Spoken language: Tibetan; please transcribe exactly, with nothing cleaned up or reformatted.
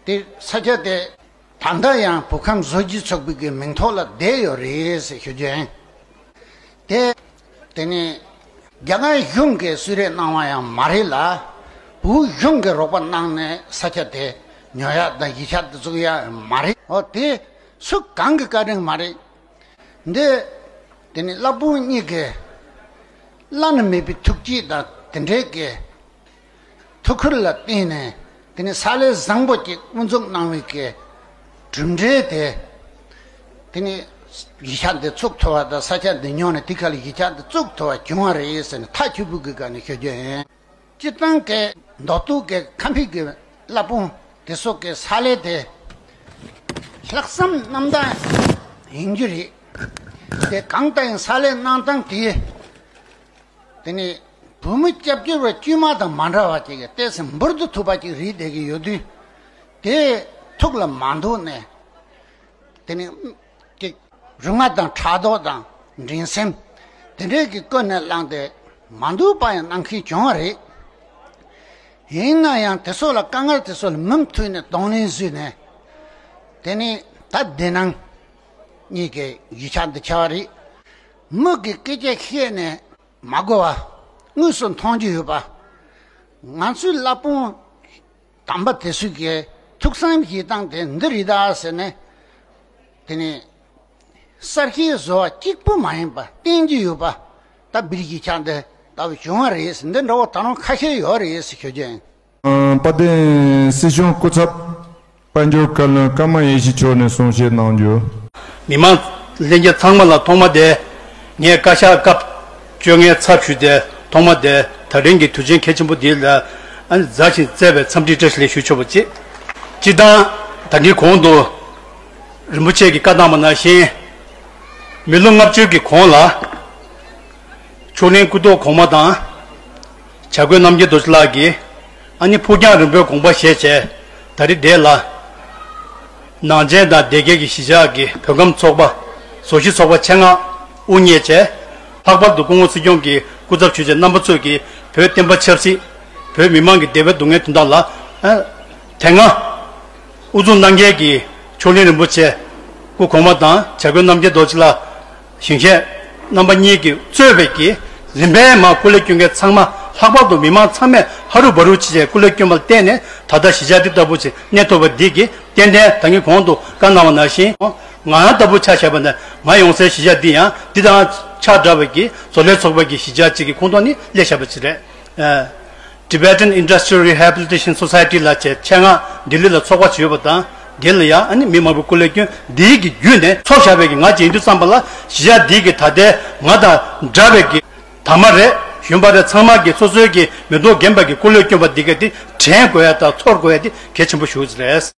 དེ་ས་ཆ་དེ་ད་ལྟ་ཡང་བོད་ཁམས་བཟོ་བཅོས་ཚོགས་པའི་གི་མིང་ཐོག་ལ་བསྡད་ཡོད་རེད་ཟེར་ཞུ་རྒྱུ་ཡིན། དེ་དེ་ནས་རྒྱ་གར་གཞུང་གིས་གསོལ་རས་གནང་བ་ཡང་མ་རེད་ལ། བོད་གཞུང་གིས་རོགས་པ་གནང་ནས་ས་ཆ་དེ་ཉོ་ཡག་དང་གཞིས་ཆགས་དེ་བཙུགས་ཡག་མ་རེད། འོ་དེ་སུ་གང་གི་བཀའ་དྲིན་མ་རེད། འདི་དེ་ནི་བླ་དཔོན་གཉིས་ཀྱི་བླ་ན་མེད་པའི་ཐུགས་བསྐྱེད་དང་དེ་འདྲའི་གི་ཐུགས་ཁུར་ལ་བརྟེན་ནས། དེ་ནི་ས་ལེ་བཟང་པོ་ཅིག་དབུ་འཛུགས་གནང་བའི་གི་གྲུབ་འབྲས་དེ། དེ་ནི་གཞིས་ཆགས་འདི་བཙུགས་ཐུབ་པ་དང་ས་ཆ་འདི་ཉོ་ནས་དེ་ག་ལ་གཞིས་ཆགས་འདི་བཙུགས་ཐུབ་པ་བྱུང་བ་རེད་ཟེར་ནས་ཐག་ཆོད་པོ་གི་སྒང་ནས་ཞུ་རྒྱུ་ཡིན། སྤྱིར་བཏང་གི་མདོ་སྟོད་ཀྱི་ཁམས་པའི་གི་བླ་དཔོན་དེ་ཚོ་གི་ས་ལེ་དེ་ལྷག་བསམ་རྣམ་དག་ཡིན་རྒྱུ་རེད། དེ་གང་ལྟར་ཡང་ས་ལེ་གནང་སྟངས་དེ། དེ་ནི་བོད་མི་སྐྱབས་བཅོལ་བ་དཀྱུས་མ་དང་མ་འདྲ་བ་ཅིག་གི་ཏོག་ཙམ་འབུར་དུ་ཐུག་པ་ཅིག་རེད་བསྡད་ཀྱི་ཡོད་དུས། དེ་ཐུགས་ལ་མ་འདུག་ནས། དེ་ནི་ཅིག་རུས་ངག་དང་ཕྲག་དོག་དང་འགྲན་སེམས་དེ་འདྲའི་གི་ཀུན་ནས་བསླངས་ཏེ་མ་འདུག་པ་ཡང་གནང་མཁན་བྱུང་བ་རེད། ཡིན་ན་ཡང་དེ་ཚོ་ལ་དཀའ་ངལ་དེ་ཚོ་ལ་མུ་མཐུད་ནས་གདོང་ལེན་བཟོས་ནས། དེ་ནི་ད་བདེ་སྣང་གཉིས་ཀྱི་གཞིས་ཆགས་འདི་ཆགས་པ་རེད། མི་གི་སྐད་ཆ་བཤད་ནས་མ་གོ་བ། དངོས་སུ་མཐོང་རྒྱུ་ཡོད་པ། ང་ཚོའི་བླ་དཔོན་དམ་པ་དེ་ཚོས་ཀྱི་ཐུགས་བསམ་བཞེས་སྟངས་དེ་འདི་རེད་ད་ཟེར་ནས། དེ་ནི་གསར་བཤད་བཟོ་བ་གཅིག་པུ་མ་ཡིན་པ་བསྟན་རྒྱུ་ཡོད་པ། ད་བིར་གྱི་ཆ་འདི་ལྟ་བུ་བྱུང་བ་རེད། འདི་འདྲ་བོ་ད་རུང་ཁ་ཤས་ཡོད་རེད་ཟེར་ཞུ་རྒྱུ་ཡིན། དཔལ་ལྡན་སྲིད་སྐྱོང་སྐུ་ཚབ་དཔལ་འབྱོར་བཀའ་བློན་ཀརྨ་ཡེ་ཤེས་མཆོག་ནས་གསུང་བཤད་གནང་རྒྱུ། མི་མང་ལྷན་རྒྱས་ཚང་མ་ལ་ཐོག་མ་དེ་ངས་བཀའ་ཤག་སྐབས་བཅོ་ལྔའི་ཚབ་ཞུས་ཏེ་ཐོག་མ་དེ་ད་རིང་གི་དུས་ཆེན་གལ་ཆེན་པོ་འདི་ལ་ཨ་ནི་མཛའ་ཞིང་བརྩེ་བའི་འཚམས་འདྲི་བཀྲ་ཤིས་བདེ་ལེགས་ཞུ་ཆོག་པ་གཅིག་སྤྱིར་བཏང་ད་གིན་གོང་དུ་རིན་པོ་ཆེ་གིས་བཀའ་གནང་བ་ནང་བཞིན། མི་ལོ་ལྔ་བཅུ་གི་གོང་ལ་མཆོག་གླིང་སྐུ་ཐོག་གོང་མ་དང་བྱ་རྒོད་རྣམ་རྒྱལ་རྡོ་རྗེ་ལགས་ཀྱིས་ཨ་ནི་ཕུགས་རྒྱང་རིང་པོའི་དགོངས་པ་བཞེས་བྱས། ད་རེས་འདི་ལ་ནང་ཆེན་དང་སྡེ་དགེ་གི་གཞིས་ཆགས་ཀྱི་བོད་ཁམས་ཚོགས་པ་བཟོ་གཞིས་ཚོགས་པ་ཆེད་མངགས་དབུ་བརྙེས་བྱས། ལྷག་པར་དུ་སྐུ་ངོ་སྲིད་སྐྱོང་གིས་སྐུ་ཚབ་ཞུས་བྱས་རྣམ་པ་ཚོས་ཀྱིས་བོད་བསྟན་པ་ཆབ་སྲིད། བོད་མི་མང་གི་བདེ་བའི་སྡུག་བསྔལ་དོན་དག་ལ་ཨ་དེ་སྔ་དབུ་འཛུགས་གནང་མཁན་གྱི་མཆོག་གླིང་རིན་པོ་ཆེ་སྐུ་གོང་མ་དང་བྱ་རྒོད་རྣམ་རྒྱལ་རྡོ་རྗེ་ལགས། ཞིང་གཤེགས་རྣམ་པ་གཉིས་ཀྱིས་གཙོས་པའི་གི་རིམ་པས་མར་སྐུ་ལས་བསྐྱོན་མཁན་ཚང་མ། ལྷག་པར་དུ་མི་མང་ཚང་མས་ཧ་རུ་བ་རུ་བྱས་བྱས་སྐུ་ལས་བསྐྱོན་པ་ལ་བརྟེན་ནས་ད་ལྟ་གཞིས་ཆགས་འདི་ལྟ་བུ་ཞིག་གནས་ཐུབ་པ་འདི་གི་ཏན་ཏན་ད་གིན་གོང་དུ་བཀའ་གནང་བ་ནང་བཞིན། ང་རང་ལྟ་བུ་ཆ་བཞག་པ་ན་ང་ཡོང་སའི་གཞིས་ཆགས་འདི་ཡང་འདི་དང་ཆ་འདྲ་བའི་གི་བཟོ་ལས་ཚོགས་པ་གི་གཞིས་ཆགས་གཅིག་གི་ཁོངས་གཏོགས་ནི་སླེབས་བཞག་པ་ཅིག་རེད། ཨ། Tibetan Industrial Rehabilitation Society ལ་བྱས་ཆེད་མངགས་ལྡི་ལི་ལ་ཚོགས་པ་ཅིག་ཡོད་པ་དང་། འདི་ལ་ཡང་ཨ་ནི་མི་མང་པོའི་སྐུ་ལས་བསྐྱོན་འདིའི་གི་བརྒྱུད་ནས་ཚོགས་བཞག་པའི་གི་ང་ཅིག་ཡིན་དུས་ཙམ་པ་ལ་གཞིས་ཆགས་འདིའི་གི་ད་ལྟའི་ང་དང་འདྲ་བའི་གི་དར་མ་རེད། གཞོན་པ་རེད། ཚང་མ་གི་སོ་སོའི་གི་མེ་ཏོག་རྒན་པ་གི་སྐུ་ལས་བསྐྱོན་པ་འདི་ག་དེ་དྲན་དགོས་ཡ་དང་ཚོར་དགོས་ཡ་དེ་གལ་ཆེན་པོ་ཞིག་རེད།